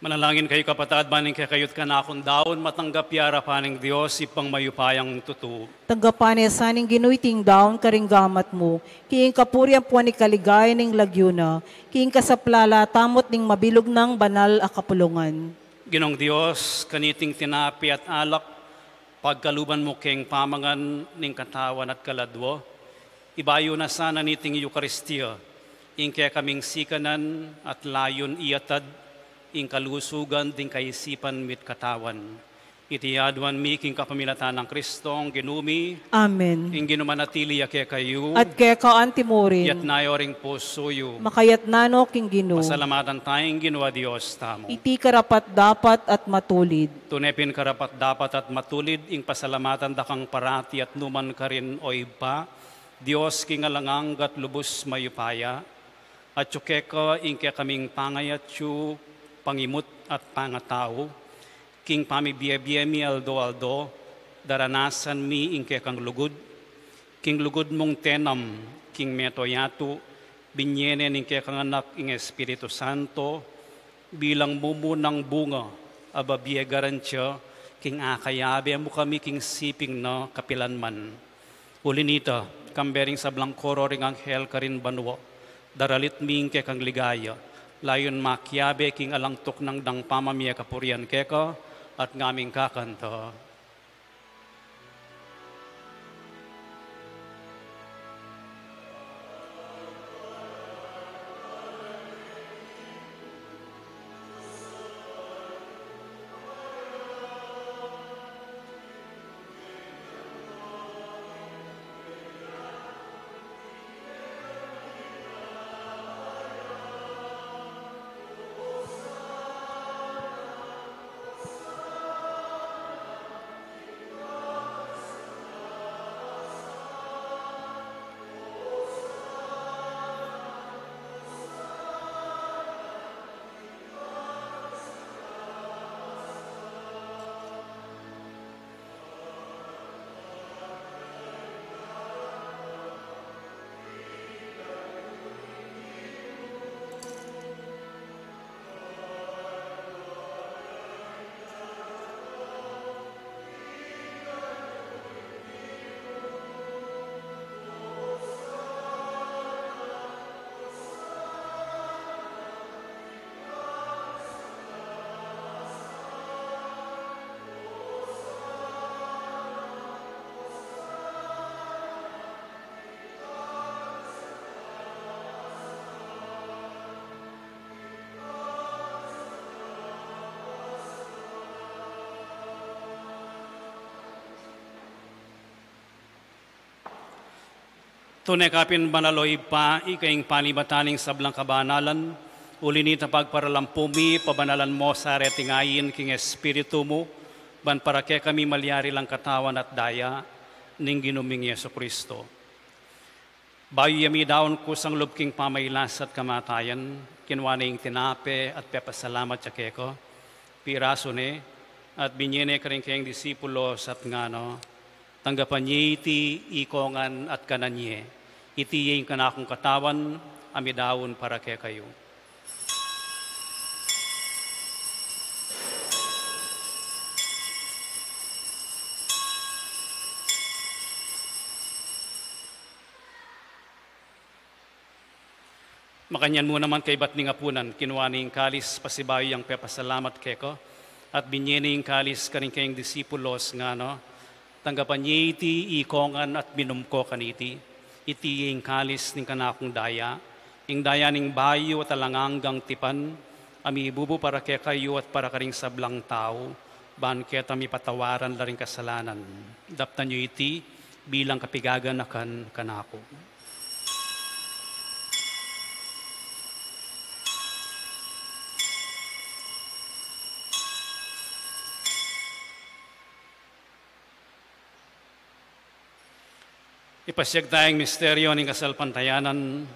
Manalangin kayu, kapatad, ban ing kekayu't kanakung daun matanggap ya arapan ning Dios, Ibpang mayupayang tutu. Tanggapan na sa ning Ginu iting daun karing gamat mu, king kapurian ampon king kaligayan ning lagyu na, king kasaplalan tamu at ning mabilug nang banal a kapulungan. Ginung Dios, kaniting tinape at alak, pagkaluban mu keng pamangan ning katawan at kaladua, ibayu na sana niting Eukaristia ing kekaming sikanan at layun iatad ing kalusugan ding kaisipan mi't katawan. Iti aduan mi king kapamilatan nang Kristong Ginu mi. Amen. Ing Ginu manatili ya kekayu. At keka anti murin. Iyatas yu ring pusu yu. Makayatas no king Ginu. Pasalamatan taya ing Ginu a Dios tamu. Iti karapat-dapat at matulid. Tune pin karapat-dapat at matulid ing pasalamatan da kang parati at nukarin man, O Ibpa, Dios king alang angga at lubus mayupaya. Atyu keka ing kekaming pangayatyu, pangimut at pangatau, king pamibie-bie mi aldo-aldo, daranasan mi ing kekang lugud, king lugud mung tenam king meto yatu, binie ne ning kekang Anak ing Espiritu Santo, bilang mumunang bunga a babie garantia king akayabe mu kami king siping na kapilan man. Uli nita, kambe ring sablang koro ring anghel karin banua, daralit mi ing kekang ligaya, layun makiabe king alang tuknang dang pamamie kapurian keka, at ngaming kakanta. Tune ka pin banal, o Ibpa, ika ing panibatan ning sablang kabanalan, uli nita pagparalampu mi, pabanalan mo sa reting ain king Espiritu mu, ban para kekami malyari lang katawan at daya ning Ginu ming Jesucristo. Bayu ya midaun kusang lub king pamailas at kamatayan, kinua ne ing tinape at pepasalamat ya keka, pirasu ne, at binie ne karing kayang disipulos at ngana, tanggapan ye iti ikongan at kanan ye. Iti ing kanakung katawan a midaun para kekayu. Makanyan mu naman kaybat ning apunan, kinua ne ing kalis, pasibayu yang pepasalamat keka, at binie ne ing kalis karing kayang disipulos, ngana, tanggapan ye iti ikongan at minum ko kaniti. Iti ing kalis ning kanakung daya, ing daya ning bayu at alang anggang tipan, a mibubu para kekayu at para karing sablang tau, ban keta mipatawaran la ring kasalanan. Daptan yu iti bilang kapigaganakan kanaku. Ipasiag taya ing misteryo ning kasalpantayanan.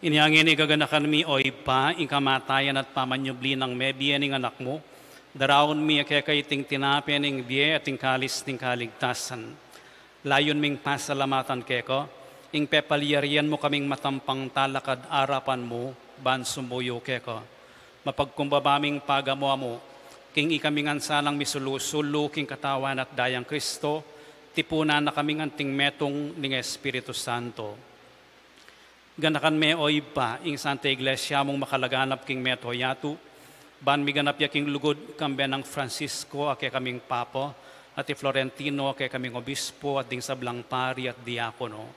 Inya ngeni gaganakan mi, o Ibpa, ing kamatayan at pamanyubli nang mebie ning Anak mu, daraun mi keka iting tinape ning bie at ing kalis ning kaligtasan. Layun ming pasalamatan keka ing pepalyarian mu kaming matampang talakad arapan mu ban sumuyu keka. Mapagkumbaba ming pagamu-amu king ikami ngan sanang misulu-sulu king Katawan at Dayang Kristo, tipunan na kaming anting metung ning Espiritu Santo. Ganakan me, o Ibpa, ing Santa Iglesia mung makalaganap king mabilug a yatu, ban miganap ya king lugud, kambe nang Francisco a kekaming Papa, at i Florentino a kekaming Obispo, at ding sablang pari at diakono.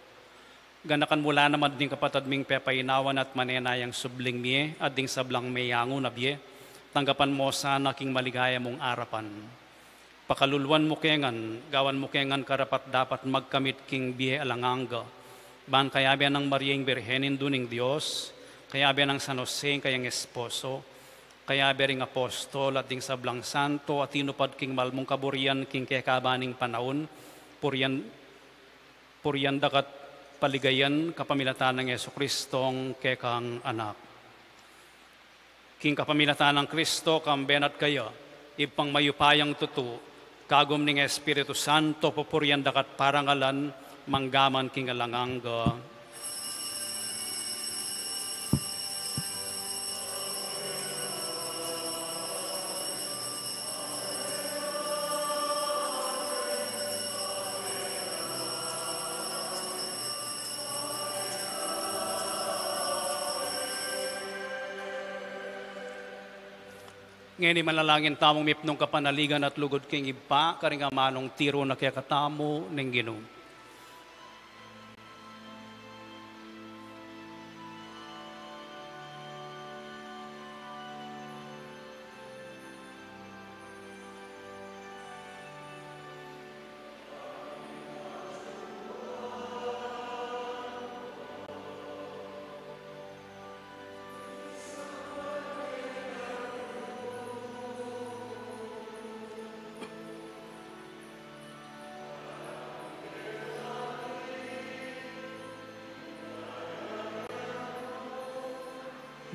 Ganakan mu la naman ding kapatad ming pepainawan at manenayang subling mie, at ding sablang meyangu na bie, tanggapan mu sana king maligaya mung arapan. Pakaluluan mu ke ngan, gawan mu ke ngan karapat-dapat magkamit king bie alang angga. Ban kayabe nang Maria ing Birhen, Indu ning Dios, kayabe nang San Jose ing kayang esposo, kayabe ring apostol at ding sablang santo a tinupad king malmung kaburian king kekaban ning panaun, purian, purian da ka at paligayan kapamilatan nang Jesucristong kekang Anak. King kapamilatan nang Kristo, kambe na at kaya, Ibpang mayupayang tutu, kagum ning Espiritu Santo, pupurian da ka at parangalan, mangga man king alang angga. Ngeni manalangin tamung mipnung kapanaligan at lugud king Ibpa, karing amanung tiru na kekatamu ning Ginu.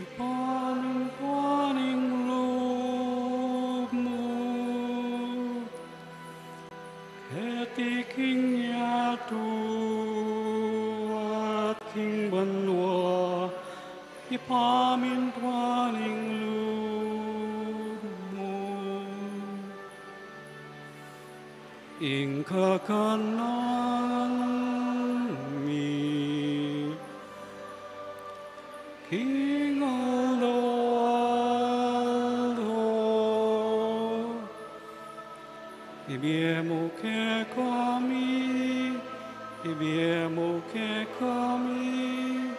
Ipamintuan ing lub mu keti king yatu at king banua. Ipamintuan ing lub mu. Ing kakanan mi king aldo-aldo ibie mu kekami, ibie mu kekami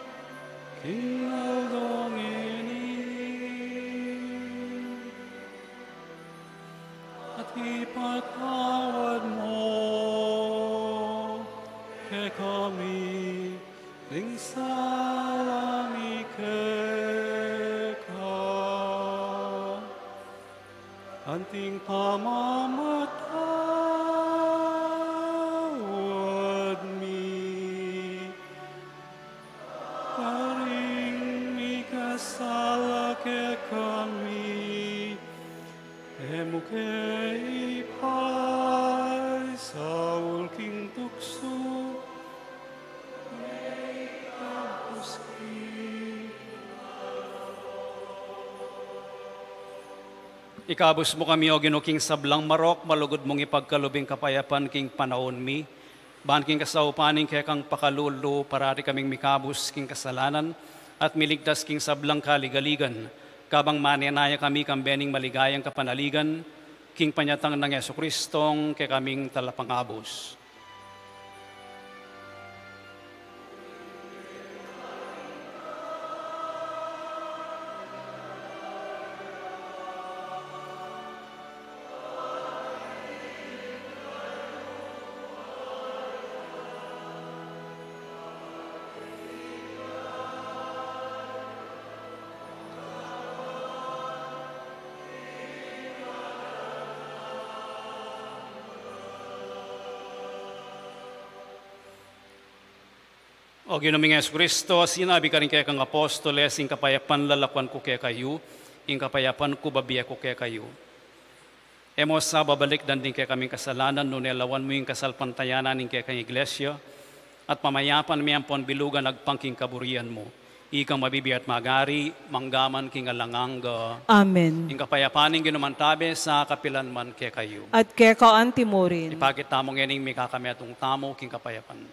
king aldo ngeni. At ipatawad mu kekami ding sala mi keka, anting pamamatawad mi karing mikasala kekami, e mu ke ipaisaul king tuksu, nune ikabus kami. Ikabus mu kami, O Ginu, king sablang marok, malugud mung ipagkalub ing kapayapan king panaun mi. Ban king kasaupan ning kekang pakalulu, parati kaming mikabus king kasalanan at miligtas king sablang kaligaligan, kabang manenaya kami kambe ning maligayang kapanaligan, king panyatang nang Jesucristong kekaming Talapangabus. O Ginu ming Jesucristo, sinabi ka karing kekang apostoles, ing kapayapan lalakuan ku kekayu, ing kapayapan ku bibie ku kekayu. E mu sa babalikdan ding kekaming kasalanan, nune lawan mu ing kasalpantayanan ning kekang Iglesia, at pamayapan me ampon bilugan agpang king kaburian mu. Ikang mabibie at magari, mangga man king alang angga. Amen. Ing kapayapan ning Ginu mantabe sa kapilan man kekayu. At keka anti mu rin. Ipakit tamu ngening mikakametung tamu king kapayapan.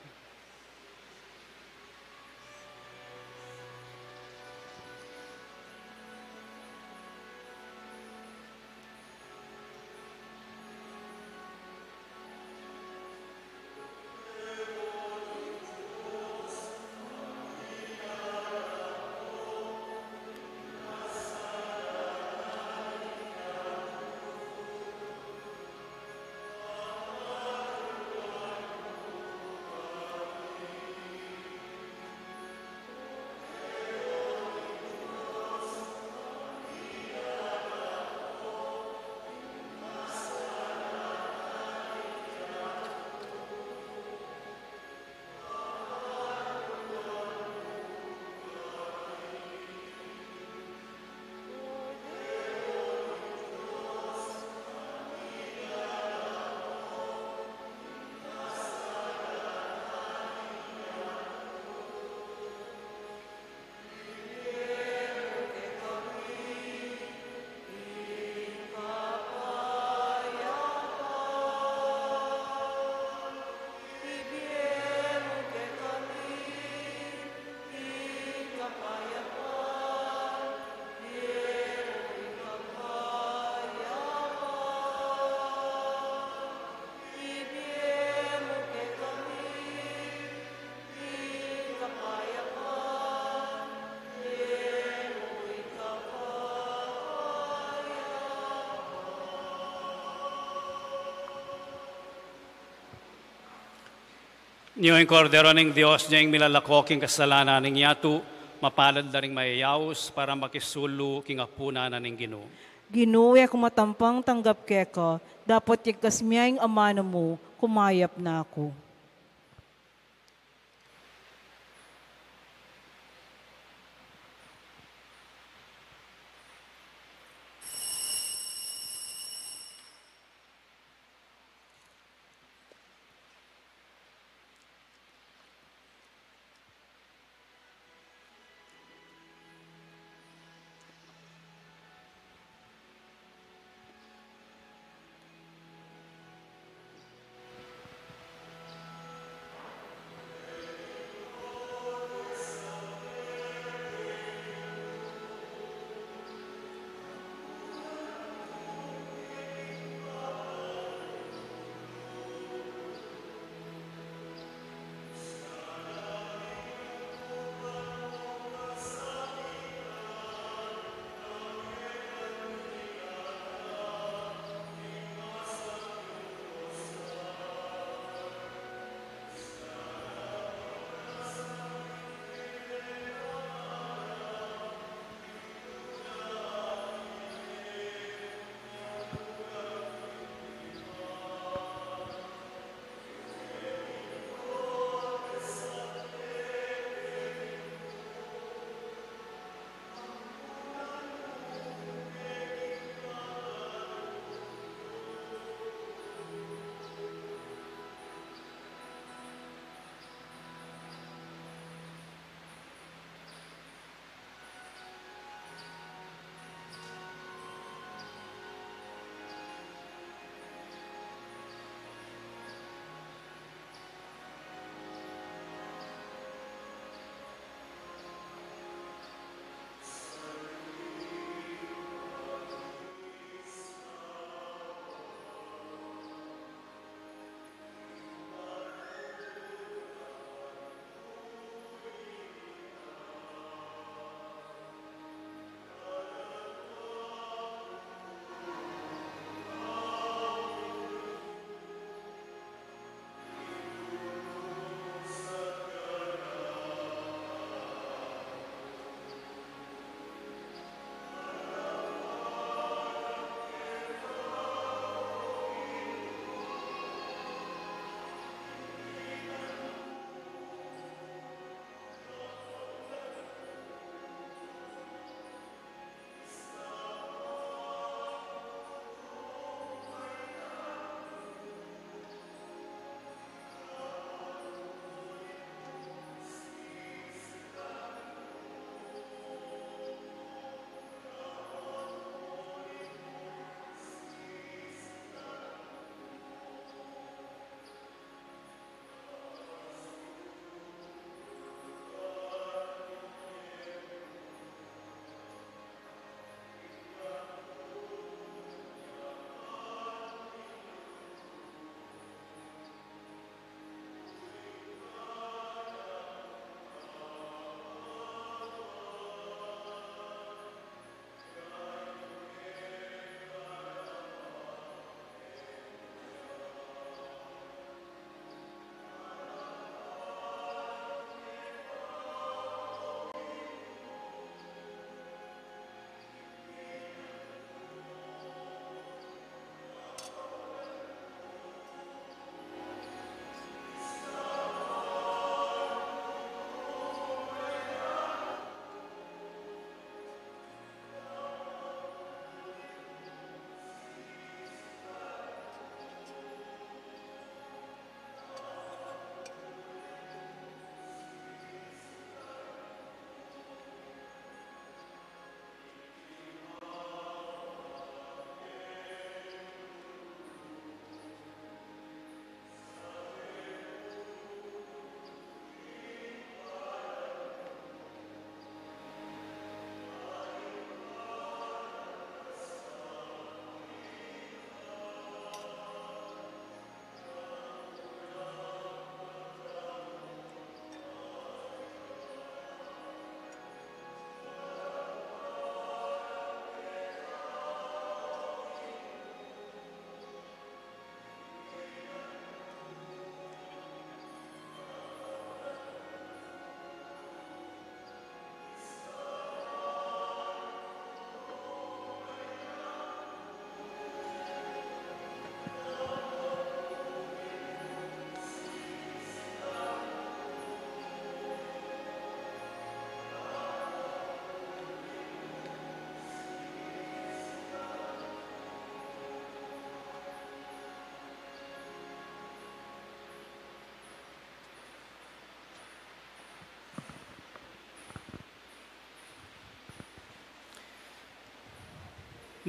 Nyo ing Kordero ning Dios, nyo ing milalako king kasalanan ning yatu, mapalad la ring mayayaus para makisulu king apunan na ning Ginu. Ginu, e ku matampang tanggap keka, dapot yagkas me ing amanu mu, kumayap na ku.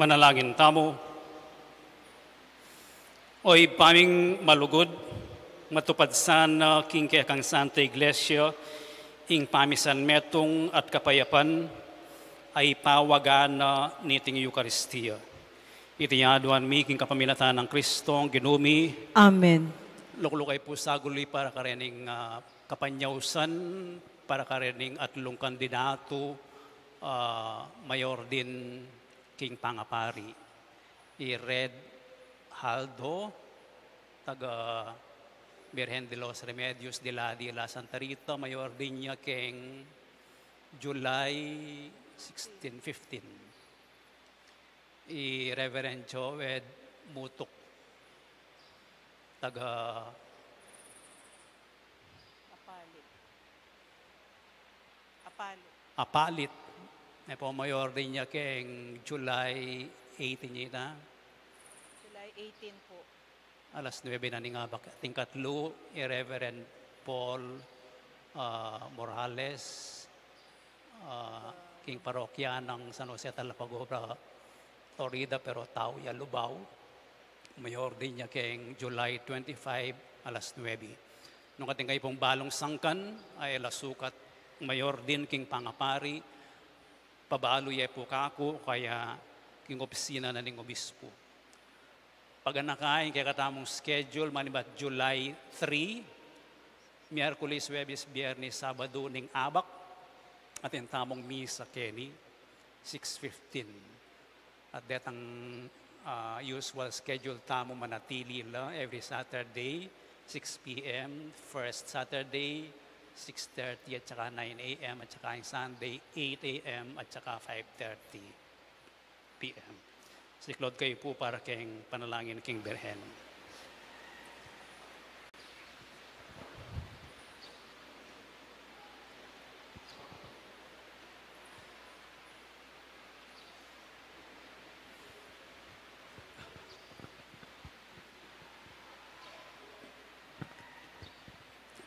Manalangin tamu. O Ibpa ming malugud, matupad sana king kekang Santa Iglesia ing pamisan metung at kapayapan a ipawagan na niting Eukaristia. Iti aduan mi king kapamilatan nang Kristong Ginu mi. Amen. Luklukay pu saguli para karening, ah, kapanyausan, para karening atlung kandidatu, ah, mayor din king pangapari. I Red Haldo, taga Virgen de los Remedios de la, de la Santa Rita, mayor din ya keng July sixteen, fifteen. I Reverend Joed Mutuk, taga Apalit. Apalit. Apalit. E pu, mayor din ya keng July eighteen ita. July eighteen pu. Alas nuebe na ning abak. Ating katlu, i Reverend Paul, ah, Morales, ah, king parokya nang San Jose Talapagoba, Florida, pero tau ya Lubao. Mayor din ya keng July twenty-five, alas nuebe. Nung ating kayupung balung sangkan a e la sukat mayor din king pangapari, pabalu ye pu kaku, kaya king opisina na ning obispu. Paganaka ing kekatamung schedule manibat July three, Miyerkules, Huwebes, Biyernes, Sabadu ning abak, atin tamung misa keni, six fifteen. At detang, ah, usual schedule tamu manatili la every Saturday, six P M, first Saturday, six thirty at saka nine A M, at saka yung Sunday, eight A M at saka five thirty P M. Siklaud kayu pu para keng panalangin king Birhen.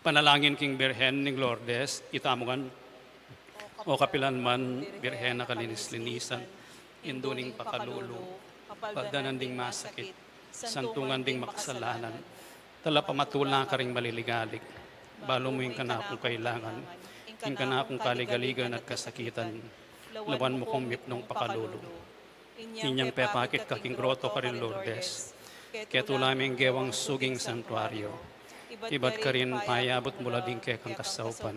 Panalangin king Birhen ning Lourdes, itamu ngan. O kapilan man, Birhen a kalinis-linisan, indu ning pakalulu, baldanan ding masakit, santungan ding makasalanan, talapamatula karing maliligalik, balu mu ing kanakung kailangan, ing kanakung kaligaligan at kasakitan, lawan mu kung mipnung pakalulu. Inyang pepakit ka king groto karin Lourdes, ketula me ing gewang suging santuario, ibat karin payabut mu la ding kekang kasaupan,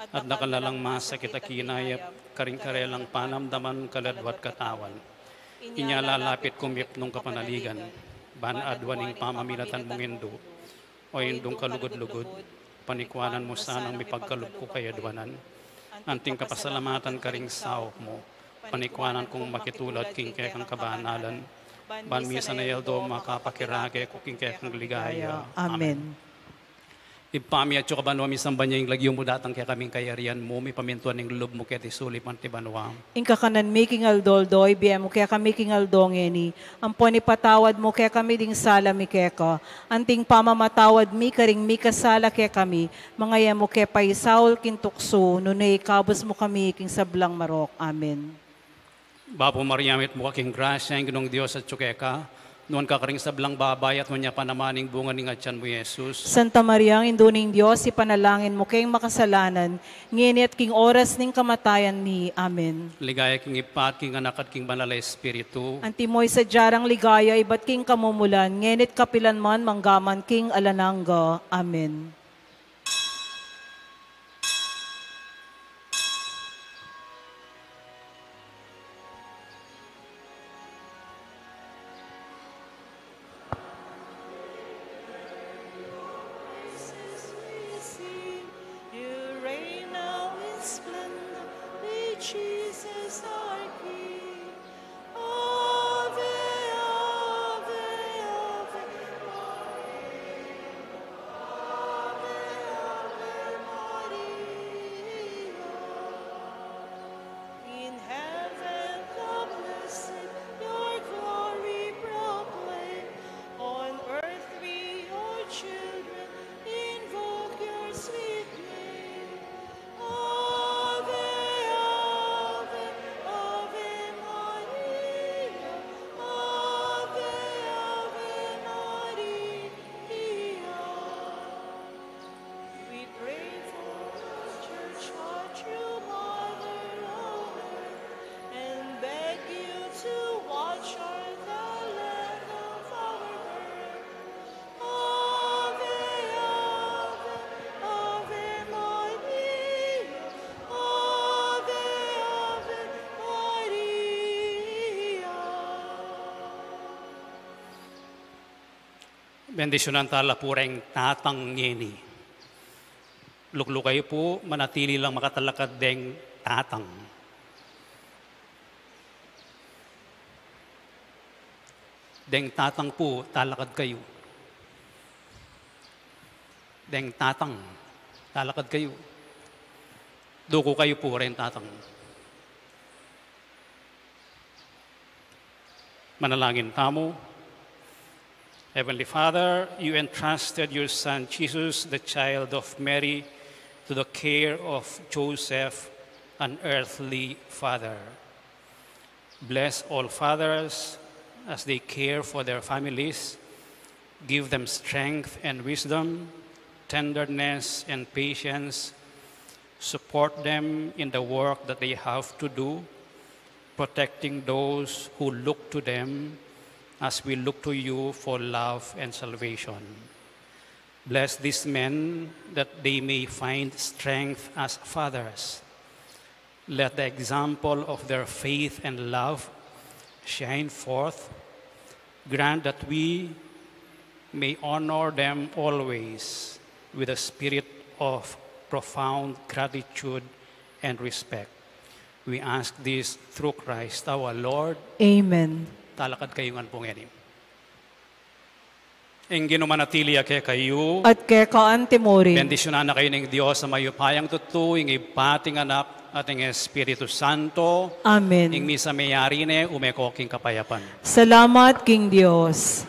at dakal na lang masakit a kinayap karing karelang panamdaman, kaladwa at katawan. Inya lalapit kung mipnung kapanaligan, ban aduan ing pamamilatan mung Indu. O Indung kalugud-lugud, panikuanan mu sanang mipagkalub ku kayadwanan. Anting kapasalamatan karing saup mu, panikuanan kung makitulad king kekang kabanalan, ban misan a aldo makapakirake ku king kekang ligaya. Amen. Ibpa mi atsu ka banua, misamban ya ing lagyu mu, datang kekami ing kayarian mu, mipamintuan ing lub mu keti sulip anti banua. Ing kakanan mi king aldo-aldo, ibie mu kekami king aldo ngeni. Ampon ipatawad mu kekami ding sala mi keka, anting pamamatawad mi karing mikasala kekami. Manga e mu ke paisaul king tuksu, nune ikabus mu kami king sablang marok. Amen. Bapu Maria, mitmu ka king grasya, ing Ginung Dios atsu keka. Nuan ka karing sablang babai, at nuan ya pa naman ing bunga ning atian mu, i Jesus. Santa Maria, Indu ning Dios, ipanalangin mu keng makasalanan, ngeni at king oras ning kamatayan mi. Amen. Ligaya king Ibpa, at king Anak, at king Banal a Espiritu. Antimo ing sadya rang ligaya ibat king kamumulan, ngeni at kapilan man, mangga man king alang angga. Amen. You reign now in splendor with Jesus our King. Ave, ave, ave Maria. Ave, ave Maria. In heaven the blessed your glory proclaim. On earth we, your children, invoke your sweet name. Ave, ave, Bendisyunan tala pu reng tatang ngeni. Luklukan yu pu, manatili lang makatalakad deng tatang. Deng tatang pu, talakad kayu. Deng tatang, talakad kayu. Duku kayu pu reng tatang. Manalangin tamu. Heavenly Father, you entrusted your Son Jesus, the child of Mary, to the care of Joseph, an earthly father. Bless all fathers as they care for their families. Give them strength and wisdom, tenderness and patience. Support them in the work that they have to do, protecting those who look to them as we look to you for love and salvation. Bless these men that they may find strength as fathers. Let the example of their faith and love shine forth. Grant that we may honor them always with a spirit of profound gratitude and respect. We ask this through Christ our Lord. Amen. Talakad kayu ngan pu ngeni. Ing Ginu manatili ya kekayu. At keka antimurin. Bendisyunan na kayu ning Dios a mayupayang tutu, ing Ibpa, ing Anak, at ing Espiritu Santo. Amen. Ing misa meyari ne, ume ko king kapayapan. Salamat king Dios.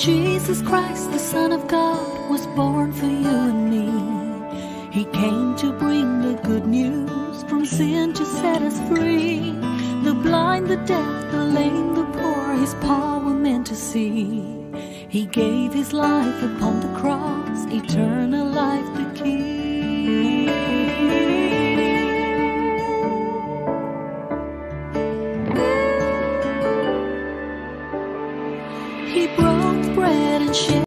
Jesus Christ, the Son of God, was born for you and me. He came to bring the good news, from sin to set us free. The blind, the deaf, the lame, the poor, his power meant to see. He gave his life upon the cross, eternal life the key. He broke bread and shared